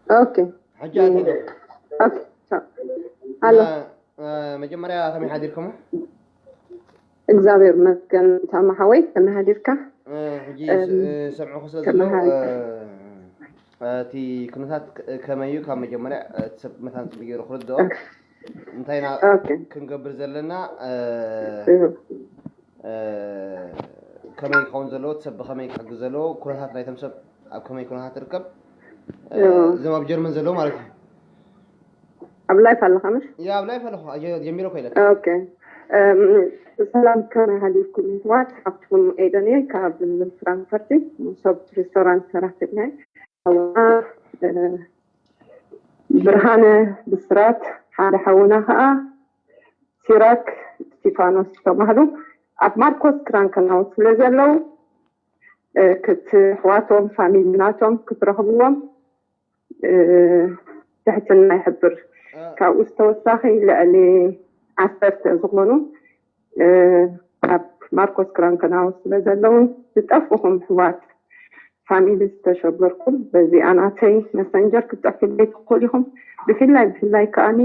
ኦኬ። ሕጂ ኣትየ። ኦኬ። ቻው። ኣሎ። መጀመርያ ከመይ ሓዲርኩም? እግዚኣብሔር ይመስገን። ታማ ሓወይ ከመይ ሓዲርካ? ሕጂ እም፣ ሰምዕኹ ስለ ከመይ ዘለዉ ሓዲርካ? እቲ ኩነታት ከመይ እዩ? ካብ መጀመርያ እቲ ሰብ መታን ጽቡቅ ገይሩ ክርድኦ እንታይ ኢና ኦኬ። ክንገብር ዘለና እህ፣ ከመይ ክኸውን ዘለዎ፣ እቲ ሰብ ብኸመይ ክሕግዝ ዘለዎ፣ ኩነታት ናይቶም ሰብ ኣብ ከመይ ኩነታት ትርከብ፣ እህ። እዞም ኣብ ጀርመን ዘለዉ ማለት እዩ። ኣብ ላይፍ ኣለኻ ምሽ? ያ ኣብ ላይፍ ኣለኹ፣ ኣጀ- ጀሚረ እኮ ኢለ። ኦኬ። እም፣ ሰላም፣ ከመይ ሓዲርኩም ኣሕዋት? ሓፍትኩም ኤደን እየ ካብ ፍራንክፈርቲ፣ መሶብ ሬስቶራንት ሰራሕተኛ እየ። ሓውና፣ እ፣ ብርሃነ ብስራት፣ ሓደ ሓውና ከዓ ሲራክ እስቲፋኖስ ዝተባህሉ ኣብ ማርኮስ ክራንከናው ስለ ዘለዉ፣ እ፣ ክት ኣሕዋቶም ፋሚሊ ናቶም ክትረኽብዎም እ፣ ትሕትና ይሕብር። እ፣ ካብኡ ዝተወሳኺ ልዕሊ ዓሰርተ ዝኾኑ እ፣ ኣብ ማርኮስ ክራንከናው ስለ ዘለዉ ዝጠፍእኹም ኣሕዋት ፋሚሊ ዝተሸገርኩም በዚኣ ናተይ መሰንጀር ክትፅሕፉለይ ትኽእሉ ኢኹም። ብፍላይ ብፍላይ ከኣኒ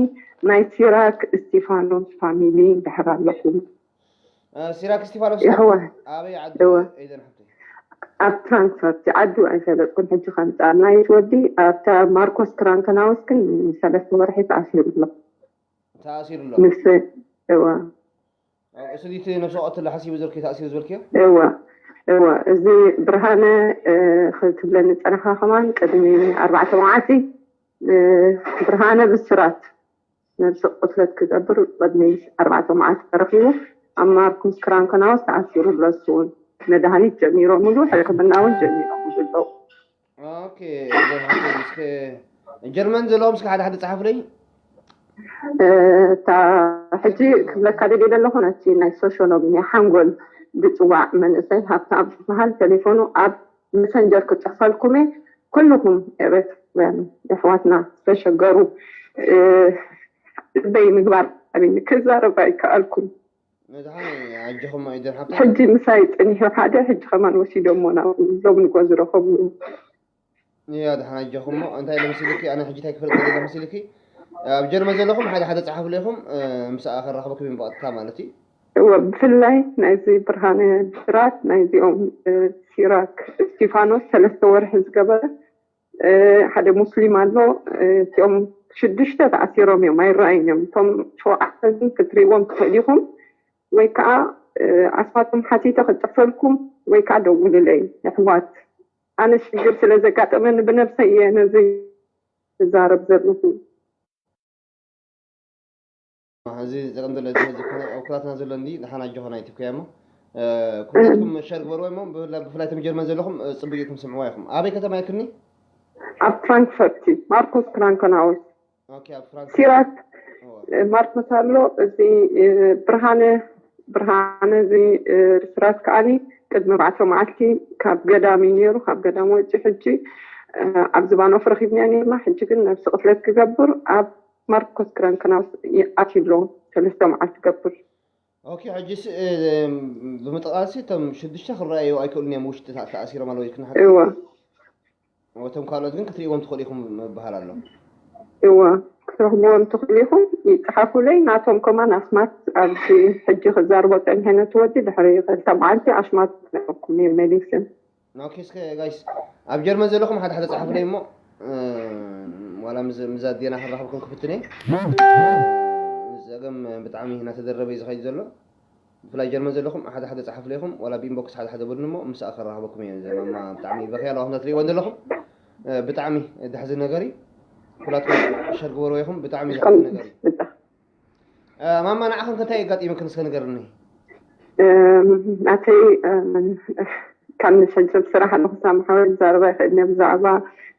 ናይ ሲራክ እስቲፋኖስ ፋሚሊ ድሕር ኣለኹም። እ፣ ሲራክ እስቲፋኖስ ይሕዋ ኣበይ ዓዲ እወ። ኤደን ሓብተይ? ኣብ ፍራንክፈርት ዓዱ ኣይፈለጥኩን። ሕጂ ከምፃ ናይ ወዲ ኣብታ ማርኮስ ክራንከናውስ ግን ሰለስተ ወርሒ ተኣሲሩ ኣሎ። ተኣሲሩ ኣሎ። ምስ እዋ እሱ እቲ ነብሰ ቀትል ሓሲቡ ዘልኪ ተኣሲሩ ዝበልክዮ? እዋ እዋ እዚ ብርሃነ እ፣ ክትብለኒ ፀናኻ ከማን ቅድሚ ኣርባዕተ መዓልቲ እ፣ ብርሃነ ብስራት ነብሲ ቅትለት ክገብር ቅድሚ ኣርባዕተ መዓልቲ ተረኺቡ ኣብ ማርኩስ ክራንከናውስ ተኣሲሩ ኣሎ። እሱ እውን መድሃኒት ጀሚሮምሉ ሕክምና እውን ጀሚሮምሉ ኣለዉ። ኦኬ፣ እዞም ሓፍተይ እስከ ጀርመን ዘለዎም እስከ ሓደ ሓደ ጸሓፉለይ። እ፣ እታ ሕጂ ክብለካ ደልየ ዘለኹ ነቲ ናይ ሶሾሎሚ ናይ ሓንጎል ዝፅዋዕ መንእሰይ ሃብተኣብ ዝበሃል ቴሌፎኑ ኣብ መሰንጀር ክፅሕፈልኩም እየ። ኩልኹም ኤረትራውያን የሕዋትና ዝተሸገሩ እ፣ ልበይ ምግባር ኣብኒ ክዛረብ ኣይከኣልኩን። ነድሓን ኣጆኹም ኣይደን ሓብተይ። ሕጂ ምሳይ ፀኒሑ ሓደ ሕጂ ከማን ወሲዶሞ ናብ ሎም ንጎ ዝረኸብሉ እያ ድሓን ኣጆኹም እሞ እንታይ ኢለ መሲልኪ ኣነ ሕጂ እንታይ ክፈልጥ ደለ መሲልኪ ኣብ ጀርመን ዘለኹም ሓደ ሓደ ጸሓፉለይኹም ምሳኣ ከራኽበኩም እዮም ብቐጥታ ማለት እዩ። እወ ብፍላይ ናይዚ ብርሃነ ብስራት ናይዚኦም እ፣ ሲራክ እስቲፋኖስ ሰለስተ ወርሒ ዝገበረ እ፣ ሓደ ሙስሊም ኣሎ እ፣ እቲኦም ሽዱሽተ ተኣሲሮም እዮም ኣይረኣይን እዮም። እቶም ሸውዓተ ግን ክትሪእዎም ትኽእል ኢኹም ወይ ከዓ እ፣ ኣስማቶም ሓቲተ ክፅሕፈልኩም ወይ ከዓ ደውሉለይ ኣሕዋት። ኣነ ሽግር ስለ ዘጋጠመኒ ብነብሰይ እየ ነዚ ዝዛረብ ዘለኹ። እዚ ዘቐንደለ እዚ ሕዚ ኮነ ኣብ ኩላትና ዘሎ እንዲ ንሓና ጆኾና ይትኩያ እሞ እ፣ ኩላትኩም ሸር ግበርዎ እሞ ብፍላይ ብፍላይ እቶም ጀርመን ዘለኹም እ፣ ጽቡቅ ኢኹም ስምዕዋ ኢኹም። ኣበይ ከተማ ኢልክኒ? ኣብ ፍራንክፈርት እዩ ማርኮስ ክራንከናውስ ኦኬ ኣብ ፍራንክ ሲራክ እወ። እ፣ ማርኮስ ኣሎ እዚ እ፣ ብርሃነ ብርሃነ እዚ እ፣ ብስራት ከዓኒ ቅድሚ ኣርባዕተ መዓልቲ ካብ ገዳም እዩ ነይሩ። ካብ ገዳም ወፂ ሕጂ እ፣ ኣብ ዝባኖፍ ረኪብናዮ ነርና። ሕጂ ግን ነብሲ ቅትለት ክገብር ኣብ ማርኮስ ክራንከናውስ ኣትዩ ኣሎ። ሰለስተ መዓልቲ ገብር ኦኬ ሕጂስ እ፣ ብምጥቓልሲ እቶም ሽዱሽተ ክረኣዩ ኣይክእሉን እዮም ውሽጢ ተኣ- ተኣሲሮም ኣለዉ ኢልክና ሓቂ? እወ እቶም ካልኦት ግን ክትርእይዎም ትኽእሉ ኢኹም ምበሃል ኣሎ። እወ ክትረኽብዎም ትኽእሉ ኢኹም። ይፅሓፉለይ ናቶም ከማን ኣስማት ኣብዚ ሕጂ ክዛርቦ ፀኒሐ ነቲ ወዲ ድሕሪ ክልተ መዓልቲ ኣሽማት ክነኩም እየ መሊስን ኦኬ እስከ ጋይስ ኣብ ጀርመን ዘለኹም ሓደ ሓደ ጸሓፉለይ እሞ እ፣ ዋላ ምስ- ምስ ኣዴና ክራኸብኩም ክፍትን እየ። ጸገም ብጣዕሚ እናተደረበ እዩ ዝኸይድ ዘሎ። ብፍላይ ጀርመን ዘለኹም ሓደ ሓደ ጸሓፉለይ ኢኹም ዋላ ብኢንቦክስ ሓደ ሓደ በሉኒ እሞ ምሳኣ ከራኸበኩም እየ። ዘማማ ብጣዕሚ በኽያ ኣለዋ ከም እትርእይዎ ዘለኹም እ፣ ብጣዕሚ ደሕዚ ነገር እዩ። ኩላትኩም ሸር ግበርዎ ኢኹም ብጣዕሚ ደሕዚ ነገር እዩ። እ፣ ማማ ንዓኽን ከ እንታይ ኣጋጢምክን እስከ ንገርኒ። እም፣ ናተይ እም፣ ካብ ንሰጅብ ስራሕ ኣለኹ ሳሚ ሓወይ ክዛረብ ኣይኽእልን እየ ብዛዕባ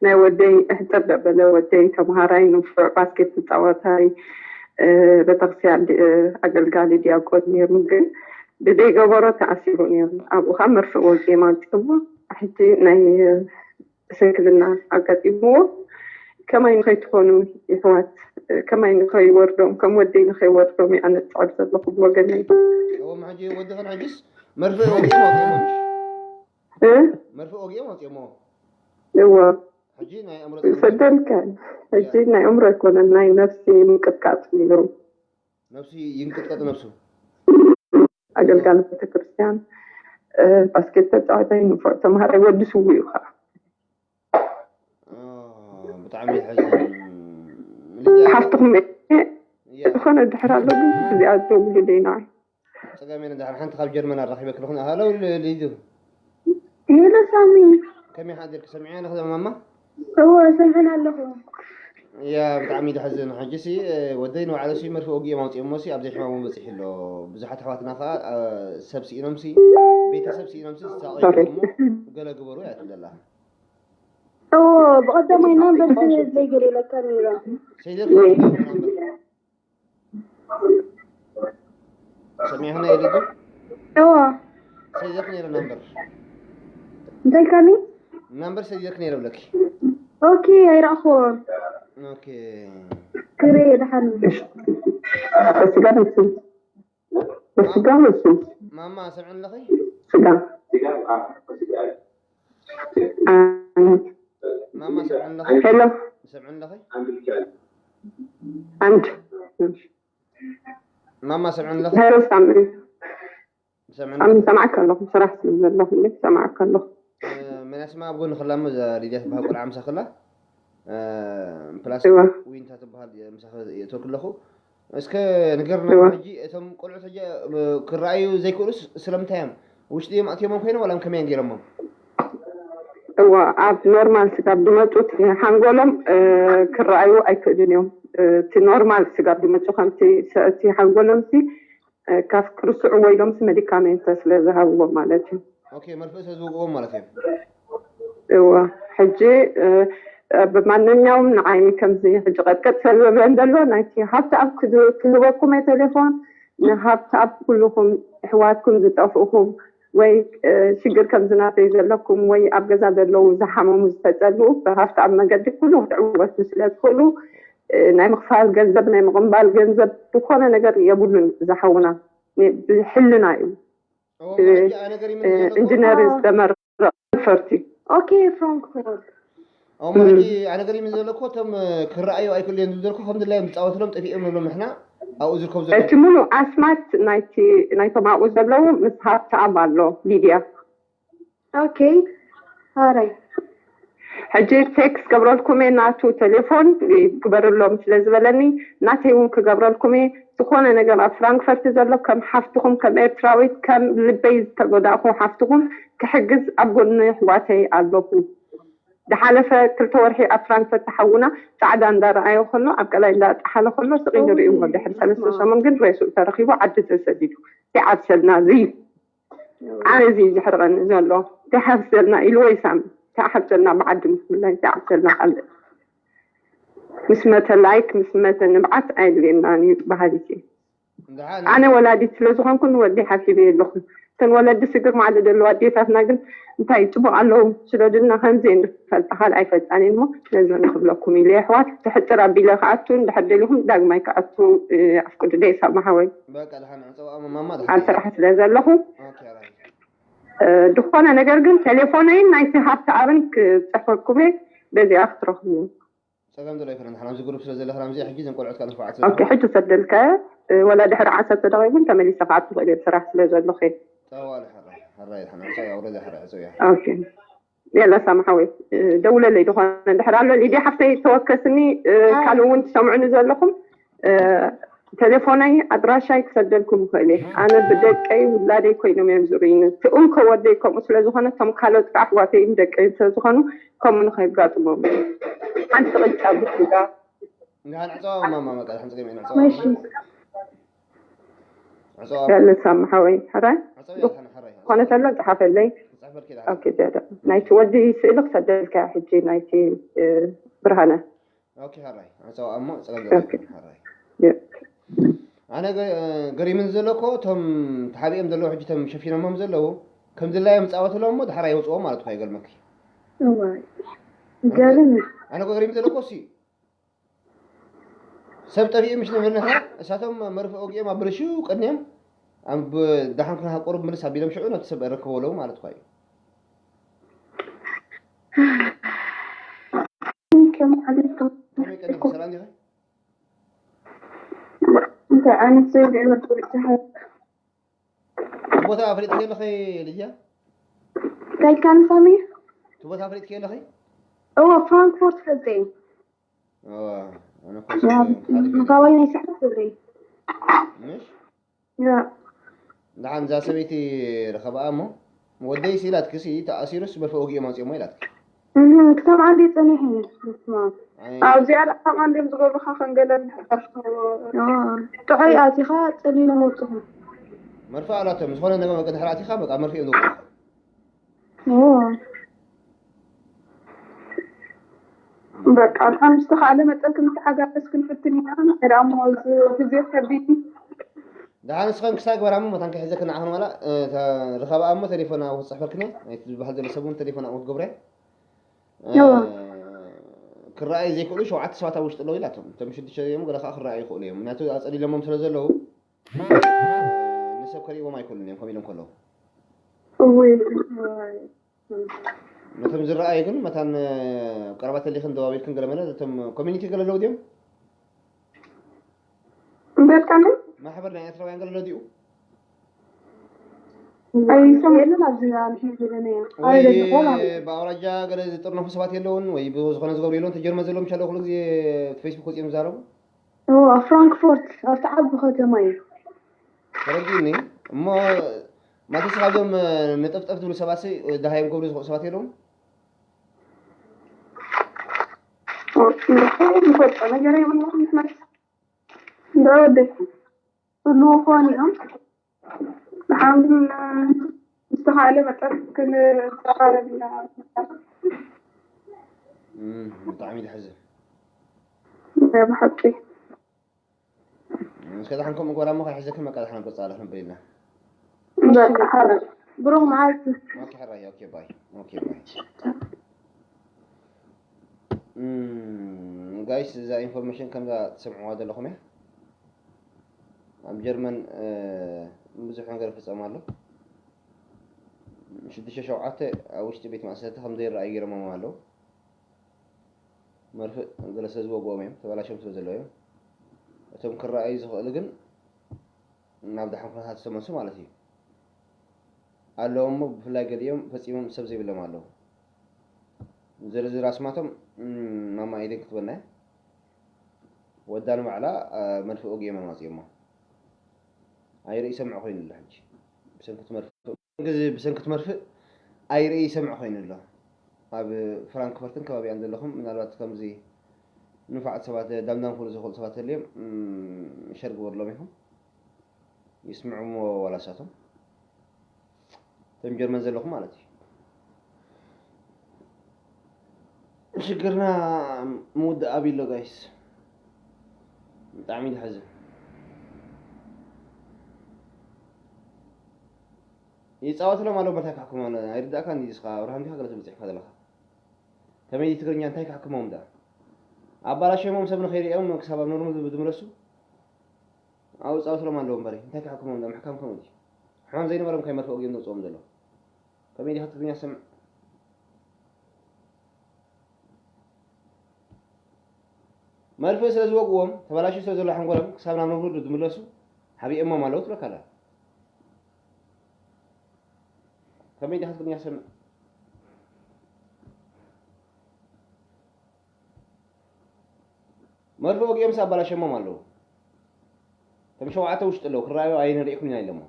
ናይ ወደይ እሕፅር ደበለ ወደይ ተምሃራይ ንፉዕ ባስኬት ተፃወታይ እ፣ ቤተክርስትያን ዲ- እ፣ ኣገልጋሊ ዲያቆን ነይሩ ግን ብደይ ገበሮ ተኣሲሩ ነይሩ ኣብኡ ካብ መርፍእ ወፂኦም ኣምፅሞ ሕጂ ናይ ስንክልና ኣጋጢምዎ ከማይ ንኸይትኾኑ ይሕዋት ከማይ ንኸይወርዶም ከም ወደይ ንኸይወርዶም እየ ኣነ ዝፅዕር ዘለኹ ብወገነይ እዎም ሕጂ ወድኽን ሕጂስ መርፍእ ወጊኦም ኣውፅኦሞ እ? መርፍእ ወጊኦም ኣውፅኦሞ እወ ሕጂ ናይ ኣእምሮ ጸገም ይሰደልካ። ሕጂ ናይ ኣእምሮ ኣይኮነን፣ ናይ ነፍሲ ምንቅጥቃጥ ነይሩ። ነፍሲ ይንቅጥቀጥ ነፍሱ። ኣገልጋሊ ቤተክርስትያን፣ እ፣ ባስኬት ተጻዋታይ፣ ንፉዕ ተምሃራይ፣ ወዲ ስዉእ እዩ ከዓ። ኦ፣ ብጣዕሚ የሕዝን። ሓፍትኹም እየ። ዝኾነ ድሕር ኣሎ ግን እዚኣ ደውሉለይ ንዓይ። ጸገም የለን። ደሓን ሓንቲ ካብ ጀርመን ኣራኺበ ክልኹን። ሃሎ፣ ል-፣ ሊዱ። ሄሎ ሳሚ። ከመይ ሓዲርኪ? ሰሚዕያ ኣለኹ ማማ? እወ፣ ሰምዕን ኣለኹ። ያ፣ ብጣዕሚ ደሕዝን። ሕጂ ሲ፣ እ፣ ወደይ ንባዕሉ ሲ መርፍእ ወጊኦም ኣውጺኦሞ ሲ ኣብ ዘይሕማሙ በጺሑ ኣሎ። ብዙሓት ኣሕዋትና ከኣ፣ እ፣ ሰብ ስኢኖም ሲ፣ ቤተሰብ ስኢኖም ሲ ዝሳቐዩ ሶሪ። እሞ ገለ ግበሩ እያ ትብል ዘላ። እወ፣ ብቐዳማይ ናምበር ዘይገለ ኢለካ ነይረ። ሰይደት ናምበር። ሰሚዕኽኒ ኢለኪ? እዋ። ሰዲደክ ነይረ ናምበር። እንታይ ካኒ? ናምበር ሰዲደክ ነይረ ብለኪ። ኦኬ፣ ኣይረኣኽዎን። ኦኬ። ክሬ ደሓን። በስጋ በስም። በስጋ በስም። ማማ፣ ሰምዕን ኣለኺ? ስጋ። ማማ፣ ሰምዕን ኣለኺ? ሄሎ። ሰምዕን ኣለኺ? ኣንድ። ማማ፣ ሰምዕን ኣለኺ? ሄሎ፣ ሳሚ። ሰምዕን ሳሚ፣ ኣለኺ? ሰማዕካ ኣለኹ። ስራሕ ስለ ዘለኹ፣ እንዴት ሰማዕካ ኣለኹ? እ፣ መናስማ ኣብ ጎኒ ክላሞ፣ እዛ ሊድያ ትበሃል ቆልዓ ምሳኺ ኣላ። እ፣ ፕላስ እዋ። ዊንታ ትበሃል ምሳኺ የእተወኪ ኣለኹ። እስከ ንገርና እዋ። ሕጂ፣ እቶም ቆልዑት ሕጂ፣ እ፣ ክረኣዩ ዘይክእሉስ ስለምንታይ እዮም? ውሽጢ እዮም ኣትዮሞም ኮይኖም ዋላ ከመይ እዮም ገይሮሞም? እዋ፣ ኣብ ኖርማል ስጋብ ዝመጹ እቲ ሓንጎሎም፣ እ፣ ክረኣዩ ኣይክእሉን እዮም። እ፣ እቲ ኖርማል ስጋብ ዝመጹ ከምቲ ሰ-፣ እቲ ሓንጎሎም ሲ፣ እ፣ ካብ ክርስዑ ወይ ኢሎም ሲ መዲካሜንት ስለ ዝሃብዎም ማለት እዩ። ኦኬ፣ መርፍእ ስለ ዝወግኦም ማለት እዮም። እዋ፣ ሕጂ፣ እ፣ ብማንኛውም ንዓይ ከምዚ ሕጂ ቀጥቀጥ ስለ ዝብለን ዘሎ፣ ናይቲ ሃብተኣብ ክዝ-፣ ክህበኩም እየ ቴሌፎን፣ ንሃብተኣብ ኩልኹም ኣሕዋትኩም ዝጠፍኡኹም ወይ፣ እ፣ ሽግር ከምዚ ናተይ ዘለኩም ወይ ኣብ ገዛ ዘለዉ ዝሓመሙ ዝተጸልኡ ብሃብተኣብ መገዲ ኩሉ ክትዕወቱ ስለ ትኽእሉ፣ እ፣ ናይ ምኽፋል ገንዘብ፣ ናይ ምቕንባል ገንዘብ ዝኾነ ነገር የብሉን ዝሓውና። ን-፣ ብሕልና እዩ። ኦ፣ እ፣ ማለትኪ ኣነ ገሪሙኒ እ፣ ዘሎ እኮ ኢንጂነር ዝተመረቐ ፈርቲ። ኦኬ፣ ፍራንክፈርት። ኦ፣ ማለትኪ ኣነ ገሪሙኒ ዘሎ እኮ እቶም፣ እ፣ ክረኣዩ ኣይክእሉን ዝብሉ ዘለኩ ከም ድላዮም ዝጻወትሎም ጠፊኦም ንብሎም ንሕና ኣብኡ ዝርከቡ ዘለዉ። እቲ ሙሉእ ኣስማት ናይቲ፣ ናይቶም ኣብኡ ዘለዉ ምስ ሃብተኣብ ኣሎ፣ ሊድያ። ኦኬ፣ ሃራይ። ሕጂ ቴክስት ገብረልኩም እየ፣ ናቱ ቴሌፎን ግበርሎም ስለ ዝበለኒ፣ ናተይ እውን ክገብረልኩም እየ። ዝኾነ ነገር ኣብ ፍራንክፈርት ዘሎ ከም ሓፍትኹም፣ ከም ኤርትራዊት፣ ከም ልበይ ዝተጎዳእኹ ሓፍትኹም ክሕግዝ ኣብ ጎኒ ኣሕዋተይ ኣለኹ። ዝሓለፈ ክልተ ወርሒ ኣብ ፍራንክፈርት ሓውና ጻዕዳ እንዳረኣዮ ከሎ፣ ኣብ ቀላይ እንዳጠሓለ ከሎ ስቕ ኢሉ ርእይዎ። ድሕሪ ሰለስተ ሰሙን ግን ሬስኡ ተረኺቡ ዓዲ ተሰዲዱ። ይዓብሰልና እዚ። ኣነ እዚ እዩ ዘሕርቐኒ ዘሎ። እንታይ ሓፍሰልና ኢሉ ወይ ሳሚ? እንታይ ሓፍሰልና ብዓዲ ምስ ብላይ እንታይ ሓፍሰልና ካልእ? ምስ መተ ላይክ፣ ምስ መተ ንብዓት ኣየድልየናን እዩ በሃሊት እየ። እንድሓ ኣነ ወላዲት ስለ ዝኾንኩ ንወደይ ሓሲበ ኣለኹ። እተን ወለዲ ስግር ማዕዶ ዘለዋ ኣዴታትና ግን እንታይ ጽቡቕ ኣለዉ ስለድና ከምዚ እየን ዝፈልጣ፣ ካልእ ኣይፈልጣን እየን እሞ ነዚ ንክብለኩም ኢለ የሕዋት። ትሕጽር ኣቢለ ክኣቱ እንድሕር ደሊኹም ዳግማይ ክኣቱ፣ እ፣ ኣፍቅዱ ደይ ሳማ ሓወይ። በቃ፣ ደሓን ዕጸዋ፣ ማማ፣ ደሓን ኣብ ስራሕ ስለ ዘለኹ፣ ኦኬ፣ ራይት። እ፣ ዝኾነ ነገር ግን ቴሌፎነይን ናይቲ ሃብተኣብን ክጽሕፈኩም እየ፣ በዚኣ ክትረኽቡ። ጸገም ዘሎ ኣይኮነን። ንሕና ኣብዚ ግሩፕ ስለ ዘለኽና፣ ኣብዚ ሕጂ እዘን ቆልዑት ካልእ ንፉዓት ስለ ኦኬ፣ ዝኾና። ሕጂ ሰደልካዮ፣ እ፣ ወላ ድሕሪ ዓሰርተ ደቂቕ እውን ተመሊሰ ክኣቱ ክእል እየ፣ ብስራሕ ስለ ዘለኹ። ጸዋሊ ሕራይ፣ ሕራይ፣ ሕራይ፣ ዕጸው እያ፣ ውረድ፣ ሕራይ፣ ዕጸው እያ። ኦኬ። የላ ሳሚ ሓወይ፣ እ፣ ደውለለይ፣ ዝኾነ እንድሕር ኣሎ። ሊድያ ሓፍተይ ተወከስኒ፣ እ፣ ኣይ። ካልእ እውን ትሰምዑኒ ዘለኹም፣ እ፣ ቴሌፎነይ ኣድራሻይ ክሰደልኩም ይኽእል እየ። ኣነ ብደቀይ ውላደይ ኮይኖም እዮም ዝርእዩኒ። እቲ እንኮ ወደይ ከምኡ ስለ ዝኾነ፣ እቶም ካልኦት ከዓ ኣሕዋተይን ደቀይን ስለ ዝኾኑ፣ ከምኡ ንኸይጋጥሞም። ሓንቲ ቅጫ ብስጋ። እንድሓን ዕጸዋ ማማ፣ መቃ፣ ሓንቲ ጸገም እየ፣ ዕጸዋ። እሺ። ዕጸዋ። ያለ ሳሚ ሓወይ፣ ሕራይ? ዕጸዋ፣ ያለ ሓራይ። ዝኾነ ተሎ፣ ጸሓፈለይ። ጸሓፈልኪ፣ ዳሓን። ኦኬ፣ ዘደ። ናይቲ ወዲ ስእሊ ክሰደልካ ሕጂ፣ ናይቲ፣ እ፣ ብርሃነ። ኦኬ፣ ሕራይ። ዕጸዋ እሞ ጸገም ኦኬ። ዘለኩም፣ ሕራይ። የ- ኣነ ገ-፣ ገሪምን ዘሎ እኮ እቶም ተሓቢኦም ዘለዉ ሕጂ እቶም ሸፊኖሞም ዘለዉ ከም ድላዮም ጻወትሎም እሞ ድሓር ኣይወጽዎም ማለት እኮ ይገርመኪ። እዋይ። ይገርም። ኣነ እኮ ገሪም ዘሎ እኮ እሱ እዩ። ሰብ ጠፊኡ ምሽ ንብል ንሕና፣ እሳቶም መርፍእ ወጊኦም ኣብ ብርሽው ቀንዮም ኣብ ደሓን ኩና ቁሩብ ምልስ ኣቢሎም ሽዑ ነቲ ሰብ ረክቦ ኣለዉ ማለት እኳ እዩ። ከመይ ቀኒኺ? ሰላም ዲኺ? እንታይ ዓይነት ሰብ እዩ ወዲ ብቻ? እቲ ቦታ ፈሊጥኪ ኣለኺ ሊድያ? እንታይ ኢልካኒ ሳሚ? እቲ ቦታ ፈሊጥኪ ኣለኺ? እዎ፣ ፍራንክፎርት ፈልጠ እዩ። እዋ፣ ኣነ እኮ ያ፣ ሰብ ሓሊፈ እዩ። ምኻባይ ናይ ስሕት ክብሪ። ምሽ? ያ። ደሓን እዛ ሰበይቲ ረኸብኣ እሞ፣ "ወደይ ሲ" ኢላትኪ፣ "ሲ ተኣሲሩስ መርፌ ወጊኦም ኣውፂኦሞ" ኢላትኪ። እህ፣ ክሰምዓ እንዴ ጸኒሐ፣ ስማ። ኣይ። ኣብዚኣ ደኣ ከምኣ እንድዮም ዝገብሩኻ፣ ከንገለን ሕፈርቶ። ኦ፣ ጥዑይ ኣቲኻ ጸሊሎም ኣውጽኹ። መርፌ ኣላቶም፣ ዝኾነ ነገር በቃ ድሕሪ ኣቲኻ በቃ መርፌ እዮም ዘውጽኡ። ኦ። በቃ፣ ብሓን ዝተኻእለ መጠን ክንተሓጋገዝ ክንፍትን ኢና። ድሕሪ እሞ እዚ ግዜ ከቢድ እዩ። ደሓን ንስኸን ክሳይ ግበራ እሞ መታን ክሕዘክን ንዓኽን ዋላ፣ እ፣ ተ-፣ ርኸብኣ እሞ ተሌፎን ኣብኡ ክጽሕፈልክን እየ። ናይቲ ዝበሃል ዘሎ ሰብ እውን ተሌፎን ኣብኡ ክገብሮ እየ። እ፣ እወ። ክረኣዩ ዘይክእሉ ሸውዓተ ሰባት ኣብ ውሽጢ ኣለዉ ኢላቶም። እቶም ሽዱሽተ እዮም ገለ ከዓ ክረኣዩ ይኽእሉ እዮም። ምክንያቱ ኣጸሊሎሞም ስለ ዘለዉ፣ እ፣ ንሰብ ከርእይዎም ኣይክእሉን እዮም፣ ከምኡ ኢሎም ከለዉ። እውይ፣ እውይ። ነቶም ዝረኣዩ ግን መታን፣ እ፣ ቀረባ ተሊኽን ደዋዊልክን ገለ መለ፣ እቶም ኮሚኒቲ ገለ ኣለዉ ድዮም? እንታይ ኢልካኒ? ማሕበር ናይ ኤርትራውያን ገለ ኣሎ ድዩ? ኣይሰምዑ የለን ኣብዚ ንሕና ዘለናዮ። ወይ ኣበይ ዘሎ ማለት እዩ። ብኣውራጃ ገለ ዝጥርነፉ ሰባት የለውን? ወይ ብዝኾነ ዝገብሩ የለውን? ተጀርመ ዘለዎም ሻለው ኩሉ ግዜ ፌስቡክ ወፂኦም ዝዛረቡ? እዎ፣ ኣብ ፍራንክፎርት፣ ኣብቲ ዓቢ ከተማ እዩ። ተረዲኡኒ። እሞ ማለትስ ካብዞም፣ እ፣ ንጥፍጥፍ ዝብሉ ሰባትሲ፣ እ፣ ደሃዮም ክገብሩ ዝኽእሉ ሰባት የለውን? ኦ፣ እንድሕር ንፈልጦ ነገር የብልናን ንሕናስ። እንዳ ወደይ ክህልዉ ክኾኑ እዮም። ንሓን ግን፣ እ፣ ዝተኻእለ መጠን ክንዘራረብ ኢና። እም፣ ብጣዕሚ እዩ ዘሕዝን። ናይ ብሓቂ። እስከ ደሓን ከምኡ ግበራ እሞ ከይሕዘክን በቃ ደሓን ቅርጻ ኣለኽን በይልና። በቃ ሓራይ። ብሩኽ መዓልቲ። ኦኬ፣ ሕራይ፣ ኦኬ፣ ባይ። ኦኬ፣ ባይ። እም፣ ጋይስ፣ እዛ ኢንፎርሜሽን ከምዛ ትሰምዕዋ ዘለኹም እያ። ኣብ ጀርመን፣ እ፣ ብዙሕ ነገር ይፍጸም ኣሎ። ሽዱሽተ ሸውዓተ ኣብ ውሽጢ ቤት ማእሰርቲ ከም ዘይረኣዩ ገይሮሞም ኣለዉ። መርፍእ ገለ ስለ ዝወግኦም እዮም፣ ተበላሽዮም ስለ ዘለዉ እዮም። እቶም ክረኣዩ ዝኽእሉ ግን ናብ ደሓን ኩነታት ዝተመልሱ ማለት እዩ። ኣለዉ እሞ ብፍላይ ገሊኦም ፈጺሞም ሰብ ዘይብሎም ኣለዉ። ዝርዝር ኣስማቶም፣ እም፣ ማማ ኤደን ክትበና እያ። ወዳ ንባዕላ፣ እ፣ መርፍእ ወጊኦም እዮም ኣውጺኦሞ። ኣይርኢ ይሰምዕ ኮይኑ ኣሎ ሕጂ። ብሰንኪ እቲ መርፍእ፣ ግዜ ብሰንኪ እቲ መርፍእ ኣይርኢ ይሰምዕ ኮይኑ ኣሎ። ኣብ ፍራንክፈርትን ከባቢኣን ዘለኹም ምናልባት ከምዚ ንፉዓት ሰባት፣ ዳምዳም ክብሉ ዝኽእሉ ሰባት ተልዮም፣ እም፣ ሸር ግበርሎም ኢኹም። ይስምዑሞ ዋላ ሳቶም። እቶም ጀርመን ዘለኹም ማለት እዩ። ሽግርና ምውዳእ ኣብዩ ኣሎ ጋይስ። ብጣዕሚ እዩ ዘሕዝን። ይጻወትሎም ኣለዉ፣ እንታይ ክሕክሞም? ኣይርዳእካን እዩ እስኻ፣ ኣብርሃም ዲኻ ገለ ትብል ጽሒፍካ ዘለኻ? ከመይ ድዩ ትግርኛ፣ እንታይ ክሕክሞም ደኣ? ኣባላሽዮሞም ሰብ ንኸይርእዮም ክሳብ ኣብ ኖርሙ ዝምለሱ? ኣብኡ ጻወትሎም ኣለዉ እምበሪ፣ እንታይ ክሕክሞም ደኣ? ምሕካም ከምኡ ድዩ? ሕማም ዘይነበሮም ከይ መርፍእ ወጊኦም ዘውጽኦም ዘሎ? ከመይ ዲኻ ትግርኛ ትሰምዕ? መርፍእ ስለ ዝወግዎም፣ ተበላሽዩ ስለ ዘሎ ሓንጎሎም፣ ክሳብ ናብ ንቡር ዝምለሱ፣ ሓቢኦሞም ኣለዉ ትብለካ ኣላ። ከመይ ዲኻ ትግርኛ ትሰምዕ? መርፍእ ወጊኦምስ ኣባላሸሞም ኣለዉ። እቶም ሸውዓተ ውሽጢ ኣለዉ፣ ክረኣዩ ኣይንርእይኩም ኢና ኢሎሞ።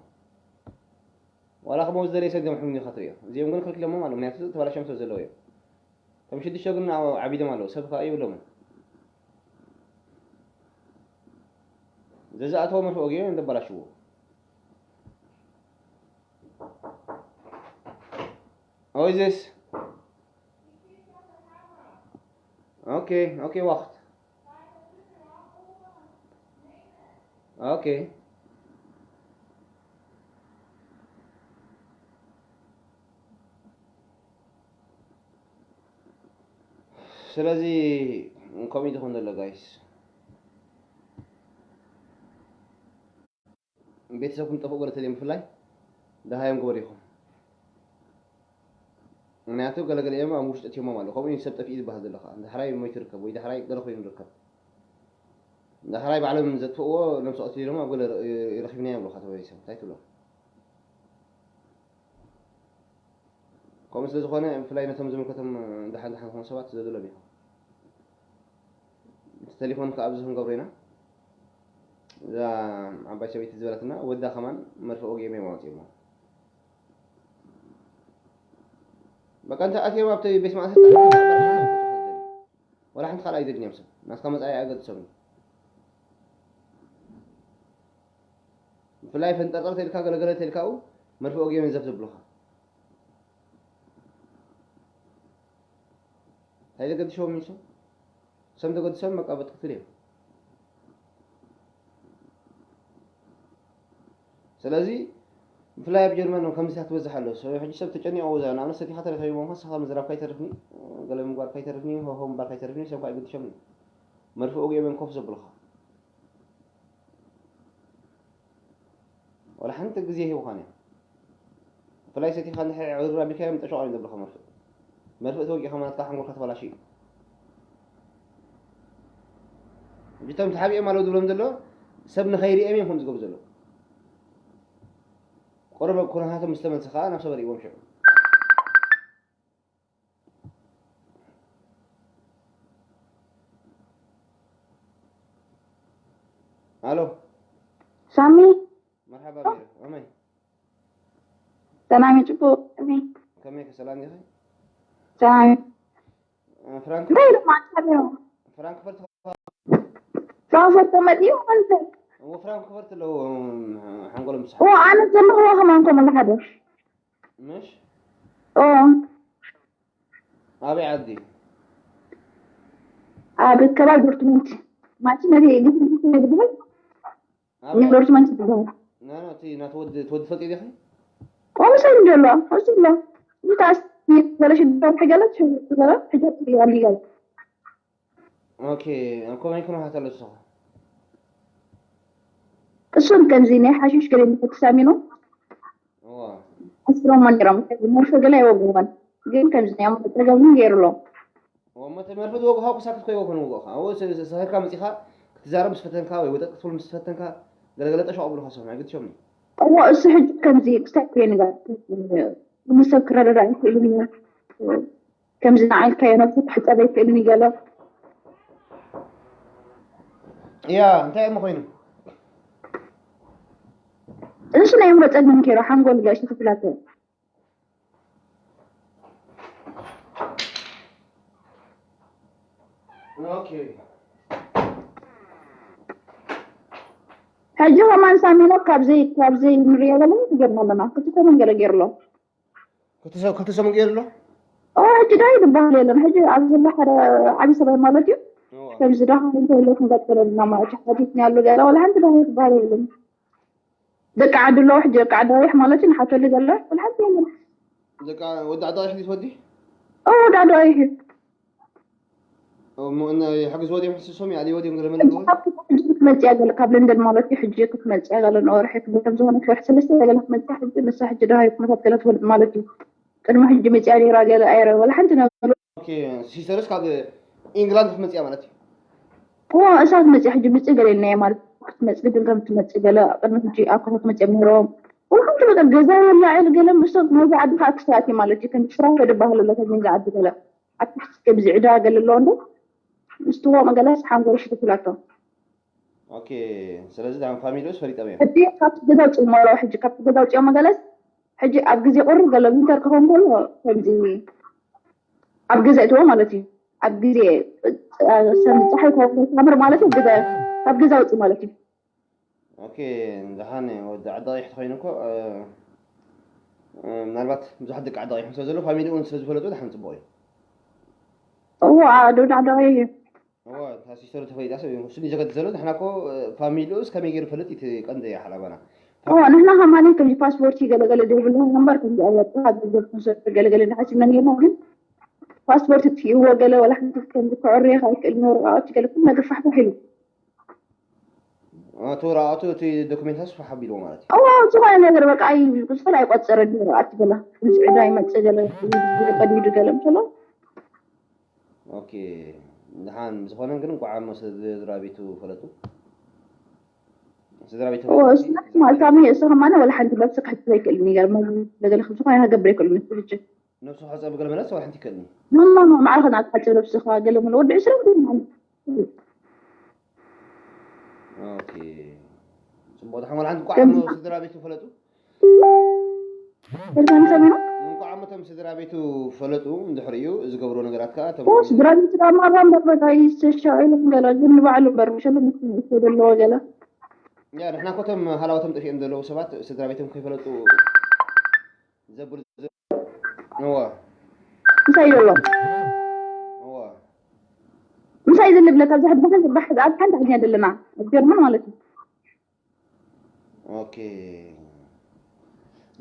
ዋላ ከምኡ ዝደለየ ሰብ ገምሕም ኢኻ ትርእዮ። እዚኦም ግን ከልኪሎሞም ኣለዉ፣ ምክንያቱ ተበላሽዮም ስለ ዘለዉ እዮም። እቶም ሽዱሽተ ግን ኣብ-፣ ዓቢዶም ኣለዉ፣ ሰብ ከኣ የብሎምን። ዘዝኣተዎ መርፍእ ወጊኦም እዮም ዘባላሽዎ። How is this? Okay, okay, واخد. Okay. ስለዚ ከምኡ እዩ ዝኸውን ዘሎ ጋይስ። ቤተሰብኩም ጠፍኡ ገለ ተልዮም ብፍላይ ደሃዮም ግበሩ ኢኹም። ምክንያቱ ገለገሊኦም ኣብ ውሽጢ እትዮሞም ኣለዉ። ከምኡ እዩ ሰብ ጠፊኡ ዝበሃል ዘሎ ከዓ። ዳሕራይ ሞይቱ ይርከብ ወይ ዳሕራይ ገለ ኮይኑ ይርከብ። ዳሕራይ ባዕሎም ዘጥፍእዎ ነብሰ ቀቲሉ ኢሎም ኣብ ገለ ረ-፣ ረኺብናዮ ይብሉኻ ተመሊሶም። እንታይ ትብሎም? ከምኡ ስለ ዝኾነ ብፍላይ ነቶም ዝምልከቶም ደሓን ደሓን ዝኾኑ ሰባት ዘድሎም ኢኻ። እቲ ቴሌፎን ከዓ ኣብዚ ክንገብሮ ኢና። እዛ ዓባይ ሰበይቲ ዝበለትና ወዳ ከማን መርፍእ ወጊኦም እዮም ኣውፂኦሞ። በቃ እንተ ኣትዮም ኣብቲ ቤት ማእሰርቲ ወላ ሓንቲ ካልኣይ ዘድልዮም ሰብ ናትካ መጻኢ ኣገድሶም እዩ። ብፍላይ ፈንጠርጠር ተልካ ገለገለ ተልካኡ መርፍእ ወጊኦም ዘፍ ዘብሉኻ። እንታይ ዘገድሾም እዩ ሰብ? ሰብ ተገድሶም በቃ በትክክል እዮም። ስለዚ ብፍላይ ኣብ ጀርመን ከምዚታት ትበዝሕ ኣሎ። ሰብ ሕጂ ሰብ ተጨኒቑ እዛ ንኣብነት ሰቲኻ ተረኺቦም እሞ ንስኻ ምዝራብካ ኣይተርፍኒ፣ ገለ ምግባርካ ኣይተርፍኒ፣ ሆሆ ምባልካ ኣይተርፍኒ፣ ሰብ ከዓ ኣይገድሾምን እዩ። መርፍእ ወጊኦም እዮም ኮፍ ዘብሉኻ። ዋላ ሓንቲ ግዜ ሂቡኻን እዮም። ብፍላይ ሰቲኻ እንድሕር ዕርር ኣቢልካዮም ጠሸቕ እዮም ዘብሉኻ መርፍእ። መርፍእ ተወጊእካ ማለትካ ሓንጎልካ ተበላሽዩ እዩ። ሕጂ እቶም ተሓቢኦም ኣለዉ ዝብሎም ዘሎ ሰብ ንኸይሪኦም እዮም ከምኡ ዝገብሩ ዘለዉ። ቁሩብ ኩነታቶም ምስ ተመልሰ ከዓ ናብ ሰብ ኣርእይዎም ሽዑ። ኣሎ። ሳሚ፣ መርሓባ ሜሪ። ከመይ ሰላም እዩ፣ ጽቡቕ። ከመይ? ከመይ ከ ሰላም ዲኺ? ሰላም እዩ። እ፣ ፍራንክ እንታይ ኢሉ ማለት እዩ? ፍራንክፈርት ፍራንክፈርት ተመዲኡ ማለት እዩ። እዎ ፍራንክፈርት ኣለዎ ሓንጎሎም ብስሓ ኦ፣ ኣነ ዘለኹዎ ከማን ከምኡ ሓደ። ምሽ ኦ፣ ኣበይ ዓዲ? ኣብ ከባቢ ዶርትሙንድ። ማለት ነቲ ግዜ ይበሃል። ኣበይ ዓዲ? ዶርትሙንድ ይበሃል። ና ና እቲ ናቲ ወዲ ትወዲ ፈልጥ ዲኺ? ከምኡ ሰብ እንዲ ኣሎ፣ እሱ ኣሎ። እንታስ በለሽ ዶር ሕገለት ሽገለ ሕገት ያሉ ይገለ። ኦኬ። ኣብ ከመይ ኩነታት ኣሎ ንስኻ? እሱን ከምዚ ናይ ሓሽሽ ገለ ምትሳሚኖ እዎ ኣስሮሞ ነይሮም። መርፌ ገለ ኣይወግዎን፣ ግን ከምዚ ናይ ኣእምሮ ጸገም ግን ገይሩሎም። እሞ እቲ መርፍእ ዝወግኻ ክሳብ ክትኮይዎ ኮነ ውግእኻ ኣብኡ ሰኺርካ መፂኻ ክትዛረብ ምስ ፈተንካ ወይ ወጠጥ ክትብል ምስ ፈተንካ ገለገለ ጠሸቕ ብሉኻ ሰብና ግድሾም እዎ እሱ ሕጂ ከምዚ ክሳብ ከይንጋ ምስ ሰብ ክረዳዳእ ይኽእልን እዩ። ከምዚ ንዓልካዮ ነብሱ ክሕጸብ ኣይክእልን እዩ ገለ። እያ እንታይ እሞ ኮይኑ እሱ ናይ ኣእምሮ ጸገም ከይሩ ሓንጎል ጋሽ ክፍላተ ኦኬ ሕጂ ከማን ሳሚኖ ካብዚ ካብዚ ንሪኦ ዘለና ገርና ኣለና ክልተ ሰሙን ገለ ገይሩ ኣሎ። ክልተ ሰሙን ገይሩ ኣሎ። ኦ ሕጂ ዳይ ዝበሃል የለን። ሕጂ ኣብዚ ዘሎ ሓደ ዓብዪ ሰብኣይ ማለት እዩ። ከምዚ ዳኻ እንተሎ ክንገጥለና ማለት እዩ ሓቲትና ያሉ ገለ ዋላ ሓንቲ ዳኻ ዝበሃል የለን። ደቂ ዓዲ ኣለዎ ሕጂ ደቂ ዓዲ ኣዋይሕ ማለት እዩ ንሓተሉ ገለ ዋላ ሓንቲ የለን። ደቂ ወዲ ዓዲ ኣዋይሕ ድዩ ትወዲ? ኦ ወዲ ዓዲ ኣዋይሕ እዩ። እሞ እና ይሕግዝዎ ድዮም ሕስሶም ይኣልይዎ ድዮም ገለ ሕጂ መለገ ካብ ሕጂ ክትመፅያ ገለ ካብ ለንደን ማለት እዩ ሕጂ ክትመፅያ ገለ ንወርሒ ክብሎ ከም ዝኾነ ክወርሒ ሰለስተ ገለ ክትመፅያ ሕጂ ንሳ ሕጂ ደሃይ ኩነታት ገለ ትፈልጥ ማለት እዩ። ቅድሚ ሕጂ መፅያ ነይራ ገለ ኣይረ ወላ ሓንቲ ነገር ኦኬ ሲስተርስ ካብ ኢንግላንድ ክትመፅያ ማለት እዩ። እዋ እሳት መፅያ ሕጂ ምፅእ ገለ ኢልናዮ ማለት ክትመፅ ግድን ከም ትመፅእ ገለ ቅድሚ ሕጂ ኣብ ከተማ መፅኦም ነይሮም። ወላ ሓንቲ በቃ ገዛ ወላዕል ገለ ምስቶም ናይዚ ዓዲ ከዓ ክስራት እዩ ማለት እዩ ከም ፍራፍረ ድበሃል ኣሎ ተግንዛ ዓዲ ገለ ኣብ ታሕቲ ከምዚ ዕዳ ገለ ኣለዎ እንዶ ምስትዎ መገለስ ሓንጎል ሽትፍላቶ ኦኬ ስለዚ ዳም ፋሚሊስ ፈሊጦም እዮም። ሕጂ ካብቲ ገዛ ውፅኡ ማለዋ ሕጂ ካብቲ ገዛ ውፅኦ መገለስ ሕጂ ኣብ ግዜ ቁሪ ገለ ዊንተር ክኸውን ከሎ ከምዚ ኣብ ገዛ እትዎ ማለት እዩ ኣብ ግዜ ሰም ፀሓይ ከ ሳምር ማለት እዩ ገዛ ካብ ገዛ ውፅእ ማለት እዩ ኦኬ ደሓን ወዲ ዓዲ ቀይሕ ተኮይኑ እኮ እ፣ እ፣ ምናልባት ብዙሓት ደቂ ዓዲ ቀይሕ ስለ ዘሎ ፋሚሊ እውን ስለ ዝፈለጡ ደሓን ፅቡቅ እዩ። እዎ ኣዶ ዳዕዳዊ እዩ እዎ እታ ሲስተሩ ተፈሊጣ ሰብ እዩ እሱ ዘገድ ዘሎ ንሕና እኮ ፋሚሊኡስ ከመይ ገይሩ ፈልጥ እቲ ቀንዲ ሓላባና እዎ ንሕና ከማኒ ከምዚ ፓስፖርት ይገለገለ ዘይብልና እምበር ከምዚ ኣወጣ ገንዘብ ክንሰጥ ገለገለ ንሓሲብና ነርና ግን ፓስፖርት ትእዎ ገለ ወላ ሓንቲ ከምዚ ክዕርየካ ይክእል ነበሩ ኣቲ ገለ ኩሉ ነገር ፋሕፋሕ ኢሉ እቲ ወረቐቱ እቲ ዶክሜንታስ ፋሕ ኣቢልዎ ማለት እዩ። እዋ ዝኾነ ነገር በቃ ኣይ ቁፅል ኣይቆፀረን ወረቐት ገለ ምስዕዳ ይመፅእ ገለ ቀዲዱ ገለ ምሰሎ ኦኬ። ድሓን ዝኾነ ግን እንኳዕ ሞ ስድራ ቤቱ ፈለጡ። ስድራ ቤቱ ማለት ሳሚ እሱ ከማነ ወላ ሓንቲ በብሲ ክሕት ዘይክእል የሚገርም ነገር ዝኾነ ክገብር ይክእል ምስ ብርጅ ነብሱ ሓፀብ ገለ መለስ ወላ ሓንቲ ይክእልኒ ማማ ማዕረ ከን ኣትሓፀብ ነብስኻ ገለ ምለ ወዲ ዕስራ ኦኬ። ፅቡቅ ድሓን ወላ ሓንቲ እንኳዕ ሞ ስድራ ቤቱ ፈለጡ። ሰሚኖ እንኳዕ ሞ እቶም ስድራ ቤቱ ፈለጡ። እንድሕር እዩ ዝገብሮ ነገራት ከዓ እቶም ስድራ ቤት ማራ እምበር በቃ ይስተሻ ኢሎም ገለ ግን ንባዕሉ እምበር ምሸሉ ዘለዎ ገለ ያ ንሕና ኮቶም ሃላዋቶም ጠፊኦም ዘለዉ ሰባት ስድራ ቤቶም ከይፈለጡ ዘብሉ እዋ ምሳይ ዘሎ እዋ ምሳይ ዝልብለ ካብ ዝሕድ ብሓን ዝባሕ ኣብ ሓንቲ ዓድኛ ዘለና ኣብ ጀርመን ማለት እዩ ኦኬ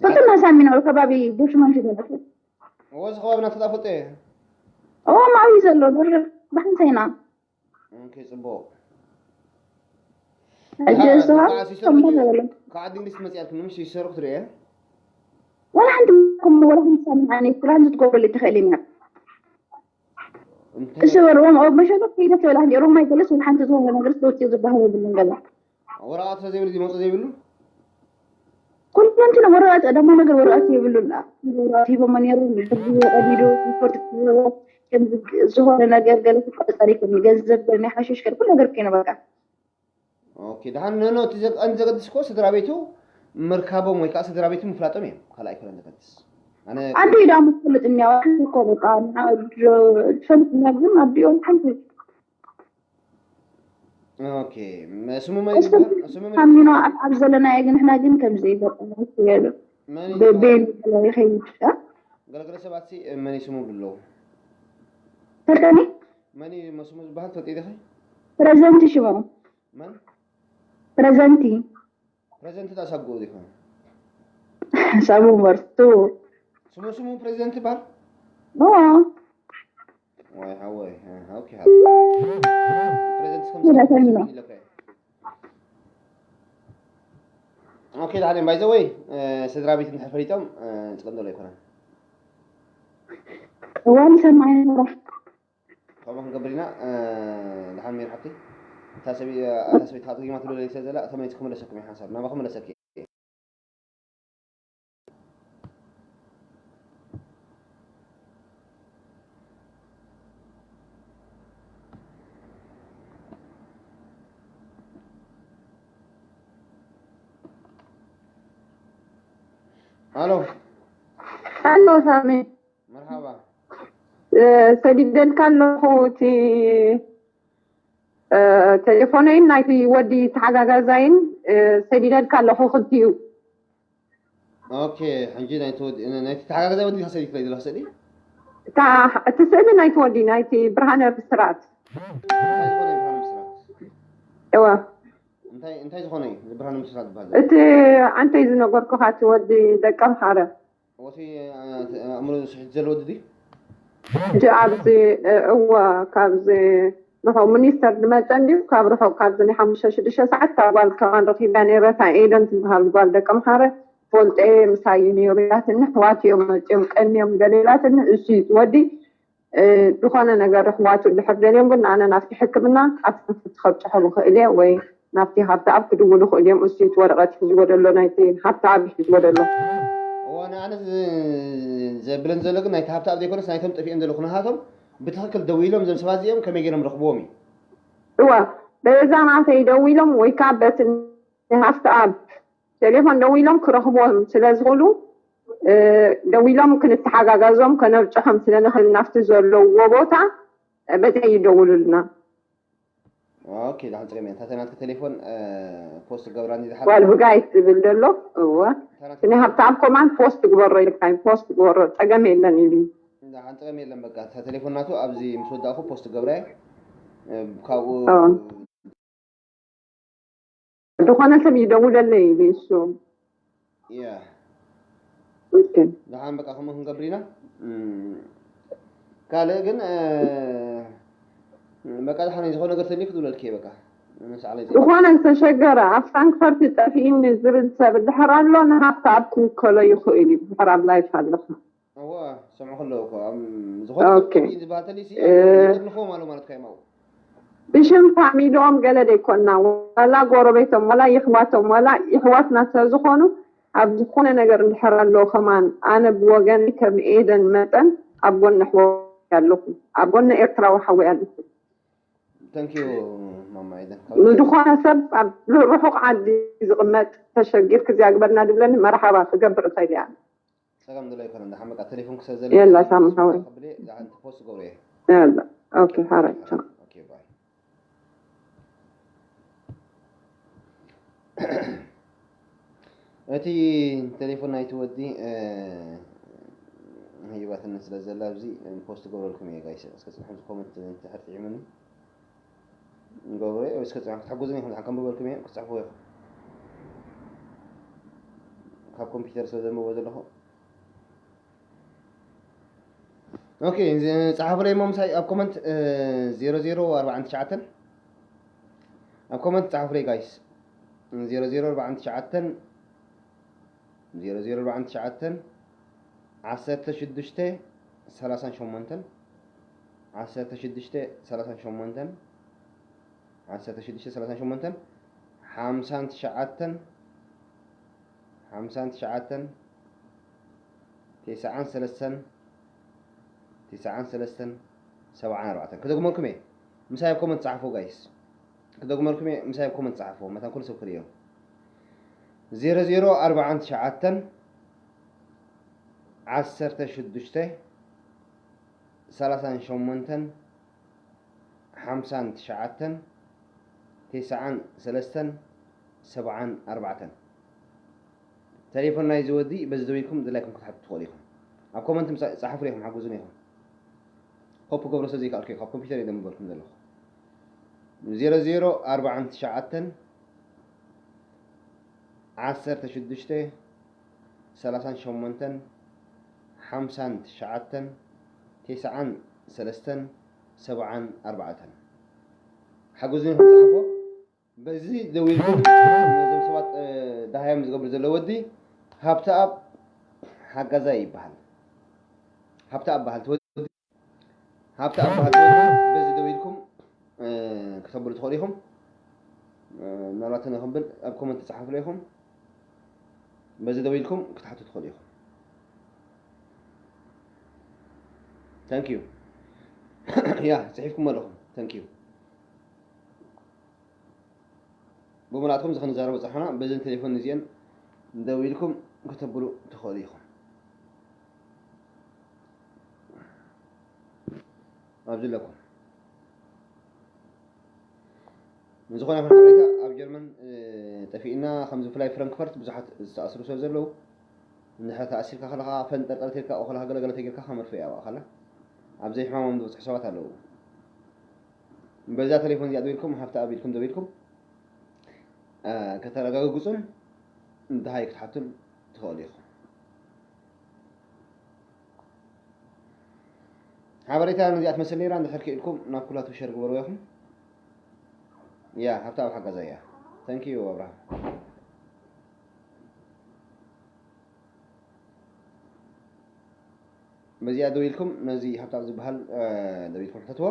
ፈጥና ሳሚኖ ከባቢ ቡሽማን ዝገለጽ እዎ እዚ ከባቢ ናተጣፈጠ እዎ ማዊ ዘሎ ብሓንሳይና ኦኬ ጽቡቅ ሕጂ እሱ ካብ ዓዲ እንግሊዝ መጽያልኩም ምሽ ይሰርኩ ትሪኤ ወላ ሓንቲ ኩም ወላ ሓንቲ ሳምንት ኣነ ኩላን ዝትገብረሉ ትኽእል ኢና እሱ ሮም ኣብ መሸሎ ከይደ ትበላ ሓንቲ ሮም ኣይገለስ ወላ ሓንቲ ዝኾነ ነገር ስለውፅእ ዝበሃል የብሉን ገለ ወረቐት ዘይብሉ ዝመፁ ዘይብሉ ኩሎም ስለ ወረቐት ቀዳማዊ ነገር ወረቐት የብሉን ወረቐት ሂቦሞ ነይሩ ቀዲዶ ሪፖርት ክህቦ ከም ዝኾነ ነገር ገለ ክቆፀር ይክእል ገንዘብ ገለ ናይ ሓሽሽ ገለ ኩሉ ነገር ከይነ በቃ ኦኬ ደሓን ነኖ እቲ ዘቀን ዘገድስ እኮ ስድራ ቤቱ ምርካቦም ወይ ከዓ ስድራ ቤቱ ምፍላጦም እዮም ካልኣይ ኮነ ዘገድስ ኣነ ኣዲ ዳ ምፈልጥ እኒያዋ እኮ በቃ ትፈልጥ ግን ኣዲኦም ሓንቲ ኦኬ ስሙ መን ይበሃል? ስሙ መን ሳሚኖ ኣብ ዘለናዮ ግን ንሕና ግን ከምዚ ይበሉ መን ቤን ይኸይድ ገለገለ ሰባት ሲ መን ስሙ ብለዉ ፈርቀኒ መን መስሙ ዝበሃል ትፈልጢ ዲኺ? ፕረዘንቲ ሽሞም መን? ፕረዘንቲ ፕረዘንቲ ዳ ሳጉኡ ዲኹ? ሳቡ መርቱ ስሙ ስሙ ፕረዚደንት ይበሃል? ዋ ዋይ ሓወይ ኦኬ ፕረዚደንት ከምሰሚለ ኦኬ ዳሓን ባይ ዘ ወይ ስድራ ቤት እንድሕር ፈሊጦም ፅቀም ዘሎ ኣይኮነን እዋን ሰማይ ኖራ ከምኡ ክንገብር ኢና ዳሓን ሜር ሓብቲ እታ ሰበይቲ ከዓ ተጊማ ትብለለይ ስለ ዘላ ተመሊስ ክመለሰኩም እዩ ሓንሳብ ናባ ክመለሰኪ ኣሎ ኣሎ ሳሚ መርሓባ ሰዲደልካ ኣለኹ እቲ ቴሌፎነይን ናይቲ ወዲ ተሓጋጋዛይን ሰዲደልካ ኣለኹ ክልቲኡ ኦኬ ሕጂ ናይቲ ወዲ ናይቲ ተሓጋጋዛይ ወዲ ሰዲድካ ዘለካ ስእሊ እቲ ስእሊ ናይቲ ወዲ ናይቲ ብርሃነ ብስራት እንታይ ዝኾነ ብርሃነ ብስራት እወ እንታይ እንታይ ዝኾነ እዩ ብርሃነ ብስራት ዝበሃል እቲ ኣንተይ ዝነገርኩኻ እቲ ወዲ ደቀምሓረ ወቲ ኣእምሮ ስሒት ዘሎ ወዲ ድዩ ሕጂ ኣብዚ እወ ካብዚ ርሑቕ ሚኒስተር ዝመፀ እንድዩ ካብ ርሑቕ ካብዚ ናይ ሓሙሽተ ሽዱሽተ ሰዓት እታ ጓል ከማን ረኺብያ ነይረ እታ ኤደን ትበሃል ጓል ደቀምሓረ ፈልጠ ምሳይ ነይሩ ኢላትኒ ኣሕዋት እዮም መፅኦም ቀንዮም ገለ ኢላትኒ እሱ እዩ እቲ ወዲ ዝኾነ ነገር ኣሕዋቱ እንድሕር ደልዮም ግን ኣነ ናብቲ ሕክምና ኣብ ፍርፍርቲ ከብፅሖ ይኽእል እየ ወይ ናብቲ ሃብተኣብ ክድውሉ ይኽእሉ እዮም እሱ እቲ ወረቐት ሒዝዎ ዘሎ ናይቲ ሃብተኣብ ሒዝዎ ዘሎ እዋን ኣነ ዘብለን ዘሎ ግን ናይቲ ሃብተኣብ ዘይኮነስ ናይቶም ጠፊኦም ዘለዉ ኩነታቶም ብትኽክል ደው ኢሎም እዞም ሰባት እዚኦም ከመይ ገይሮም ረኽብዎም እዩ እወ በዛ ናተይ ደው ኢሎም ወይ ከዓ በቲ ሃፍቲ ኣብ ቴሌፎን ደው ኢሎም ክረኽብዎም ስለ ዝኽእሉ ደው ኢሎም ክንተሓጋጋዞም ከነብፅሖም ስለ ንኽእል ናብቲ ዘለውዎ ቦታ በዚ ይደውሉልና ኦኬ ዳሕን ፀገም እያ ታተ ናትካ ቴሌፎን ፖስት ገብራ እንዲ ዝሓ ጓል ብጋይት ዝብል ዘሎ እወ ናይ ሃብተኣብ ኮማን ፖስት ግበሮ ኢልካ ፖስት ግበሮ ፀገም የለን ኢሉ ዳሓን ፀገም የለን በቃ እታ ቴሌፎን ናቱ ኣብዚ ምስ ወዳእኩ ፖስት ገብራ እየ ካብኡ ዝኾነ ሰብ ይደውለለይ ኢሉ እሱ ያ ኦኬ ደሓን በቃ ከምኡ ክንገብር ኢና ካልእ ግን በቃ ደሓን ዝኾነ ነገር ተልዩ ክድውለልክ እየ በቃ ንስዓለይ ዝኾነ ዝተሸገረ ኣብ ፍራንክፈርት ጠፊእኒ ዝብል ሰብ እንድሕር ኣሎ ንሃብታ ኣብ ክውከሎ ይኽእል እዩ። ድሕር ኣብ ላይፍ ኣለኻ። እዋ ሰምዑ ከለዉ እኮ ኣብ ዝኾነ ኦኬ። ዝበሃል ተሊሲ እ- ይጠርንፎም ኣሎ ማለት ካይማው ብሽም ፋሚሊኦም ገለ ደይኮና ዋላ ጎረቤቶም ዋላ ይሕዋቶም ዋላ ይሕዋትና ሰብ ዝኾኑ ኣብ ዝኾነ ነገር እንድሕር ኣለዉ ከማን ኣነ ብወገነይ ከም ኤደን መጠን ኣብ ጎኒ ኣሕዋተይ ኣለኹ። ኣብ ጎኒ ኤርትራዊ ሓወይ ኣለኹ። Thank you ማማ ኤደን። ንዝኾነ ሰብ ኣብ ርሑቕ ዓዲ ዝቕመጥ ተሸጊርክ እዚኣ ግበርና ድብለኒ መርሓባ ክገብር እኽእል እያ። ጸገም ዘሎ ኣይኮነን። ደሓን በቃ ቴሌፎን ክሰብ ዘለ የላ ሳሚ ሓወይ። ክብል እየ። ደሓን ፖስት ገብሮ እየ። የላ ኦኬ ሓራይ ቻው። ኦኬ ባይ። እቲ ቴሌፎን ናይቲ ወዲ እ፣ ህይባትኒ ስለ ዘላ ኣብዚ ፖስት ገብረልኩም እየ ጋይስ። እስከ ጽንሑ ኮመንት እንድሕር ጥዒሙኒ ገብረ እየ። እስከ ጽንሑ ክትሕግዙኒ ኢኹም። ደሓን ከንብበልኩም እየ። ክትጽሕፉ ኢኹም። ካብ ኮምፒውተር ስለ ዘንብቦ ዘለኹ። ኦኬ፣ ጸሓፉለይ እሞ ምሳይ ኣብ ኮመንት እ፣ ዜሮ ዜሮ ኣርባዕተ ትሽዓተ ኣብ ኮመንት ጸሓፉለይ ጋይስ። ዜሮ ዜሮ ኣርባዕተ ትሽዓተ ዜሮ ዜሮ ኣርባዕተ ትሽዓተ ዓሰርተ ሽዱሽተ ሰላሳ ሸሞንተ ዓሰርተ ሽዱሽተ ሰላሳ ሸሞንተ ዓሰርተ ሽዱሽተ ሰላሳ ሸሞንተ ሓምሳን ትሽዓተን ሓምሳን ትሽዓተን ተስዓን ሰለስተን ተስዓን ሰለስተን ሰብዓን ኣርባዕተን ክደግመልኩም እየ። ምሳይ ኣብ ኮመንት ጸሓፉ ጋይስ። ክደግመልኩም እየ። ምሳይ ኣብ ኮመንት ጸሓፉ። መታን ኩሉ ሰብ ክርእዮ። ዜሮ ዜሮ ኣርባዓን ትሽዓተን ዓሰርተ ሽዱሽተ ሰላሳን ሸሞንተን ሓምሳን ትሽዓተን ተስዓን ሰለስተን ሰብዓን ኣርባዕተን። ቴሌፎን ናይዚ ወዲ በዚ ደዊልኩም ድላይኩም ክትሓቱ ትኽእሉ ኢኹም። ኣብ ኮመንት ምጻ-፣ ጸሓፉ ኢኹም፣ ሓግዙኒ ኢኹም። ኮፒ ገብሮ ስለ ዘይከኣልኩ እየ ካብ ኮምፒውተር እየ ደምበልኩም ዘለኹ። ዜሮ ዜሮ ኣርባዓን ትሽዓተን ዓሰርተ ሽዱሽተ ሰላሳን ሸሞንተን ሓምሳን ትሽዓተን ተስዓን ሰለስተን ሰብዓን ኣርባዕተን። ሓግዙኒ ኢኹም ጸሓፎ። በዚ ደዊልኩም ነዞም ሰባት እ፣ ደሃዮም ዝገብሩ ዘለዉ ወዲ ሃብተኣብ ሓጋዛይ ይበሃል። ሃብተኣብ በሃል። እቲ ወዲ ሃብተኣብ በሃል። በዚ ደዊልኩም እ፣ ክተብሉ ትኽእሉ ኢኹም። እ፣ ምናልባት እነ ክብል ኣብ ኮመንት ትጽሓፉ ኢኹም። በዚ ደዊልኩም ክትሓቱ ትኽእሉ ኢኹም። Thank you። ያ ጽሒፍኩም ኣለኹም። Thank you። ብምልኣትኩም እዚ ክንዛረቦ ጸሓና በዘን ቴሌፎን እዚአን ደዊልኩም ከተብሉ ትኽእሉ ኢኹም። ኣብዚ ኣለኩም። ዝኾነ ይኹን ሓበሬታ ኣብ ጀርመን እ፣ ጠፊእና ከምዚ ብፍላይ ፍራንክፈርት ብዙሓት ዝተኣስሩ ሰብ ዘለዉ። እንድሕር ተኣሲርካ ከለኻ ፈንጠርጠር ተልካ እኹል ሃገለገለ ተጌርካ ከመርፍእ ያባእኻላ ኣብ ዘይሕማሞም ዝበፅሑ ሰባት ኣለዉ። በዛ ቴሌፎን እዚኣ ደቢልኩም ሃብቲ ኣቢልኩም ደቢልኩም እ፣ ከተረጋግፁን እንታይ ክትሓቱን ትኽእሉ ኢኹም። ሓበሬታ ነዚኣ ትመስል ነይራ። እንድሕር ክኢልኩም ናብ ኩላቱ ሸር ግበርዎ ኢኹም። ያ ሃብታ ኣብ ሓጋዛ እያ። Thank you ኣብርሃም። በዚኣ ደው ኢልኩም ነዚ ሃብታም ዝበሃል እ፣ ደው ኢልኩም ሕተትዎ።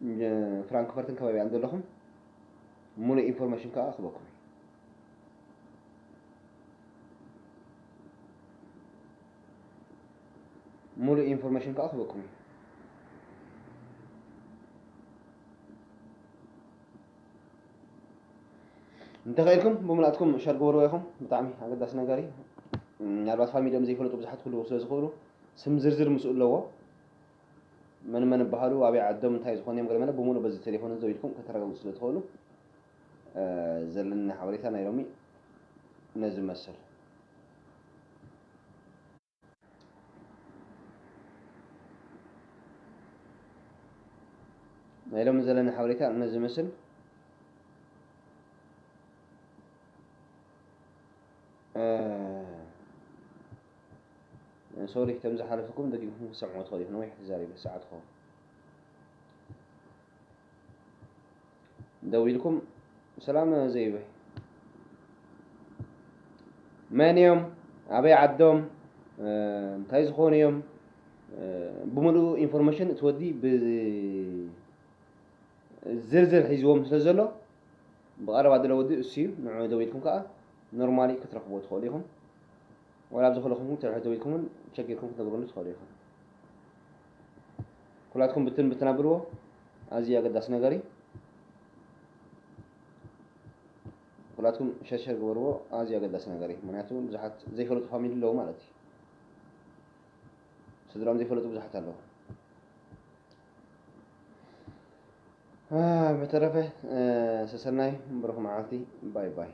እ፣ ፍራንክፈርትን ከባቢኣን ዘለኹም ሙሉእ ኢንፎርሜሽን ከዓ ክበኩም እዩ። ሙሉእ ኢንፎርሜሽን ከዓ ክበኩም እዩ። እንተኽኢልኩም ብምልኣትኩም ሸር ግበርዎ ኢኹም። ብጣዕሚ ኣገዳሲ ነገር እዩ። ምናልባት ፋሚሊኦም ዘይፈልጡ ብዙሓት ክህልዉ ስለ ዝኽእሉ ስም ዝርዝር ምስኡ ኣለዎ። መን መን ይበሃሉ፣ ኣበይ ዓዶም፣ እንታይ ዝኾኑ እዮም፣ ገለ መለ ብምሉእ በዚ ቴሌፎን እዚ ደዊልኩም ከተረጋግፁ ስለ ትኽእሉ እ፣ ዘለኒ ሓበሬታ ናይ ሎሚ ነዚ መስል። ናይ ሎሚ ዘለኒ ሓበሬታ ነዚ መስል። እ፣ ሶሪ፣ ከም ዝሓለፈኩም ደጊምኩም ክትሰምዑ ትኽእሉ ኢኹም። ነዊሕ ተዛሪበ፣ ሰዓት ክኸውን። ደዊልኩም ሰላም ዘይበ መን እዮም፣ ኣበይ ዓዶም፣ እንታይ ዝኾኑ እዮም፣ ብምሉእ ኢንፎርሜሽን እቲ ወዲ ብዝርዝር ሒዝዎም ስለ ዘሎ፣ ብቐረባ ዘሎ ወዲ እሱ እዩ። ንዑ ደዊልኩም ከዓ ኖርማሊ ክትረኽብዎ ትኽእሉ ኢኹም። ወላ ኣብዚ ከለኹም እውን ትርሕት ደዊልኩም እውን ቸክ ጌርኩም ክትነግሩኒ ትኽእሉ ኢኹም። ኩላትኩም ብትን ብትን ኣብልዎ፣ ኣዝዩ ኣገዳሲ ነገር እዩ። ኩላትኩም ሸርሸር ግበርዎ፣ ኣዝዩ ኣገዳሲ ነገር እዩ። ምክንያቱ ብዙሓት ዘይፈለጡ ፋሚሊ ኣለዉ ማለት እዩ። ስድራኦም ዘይፈለጡ ብዙሓት ኣለዉ። ብተረፈ ሰሰናይ ብሩኽ መዓልቲ። ባይ ባይ።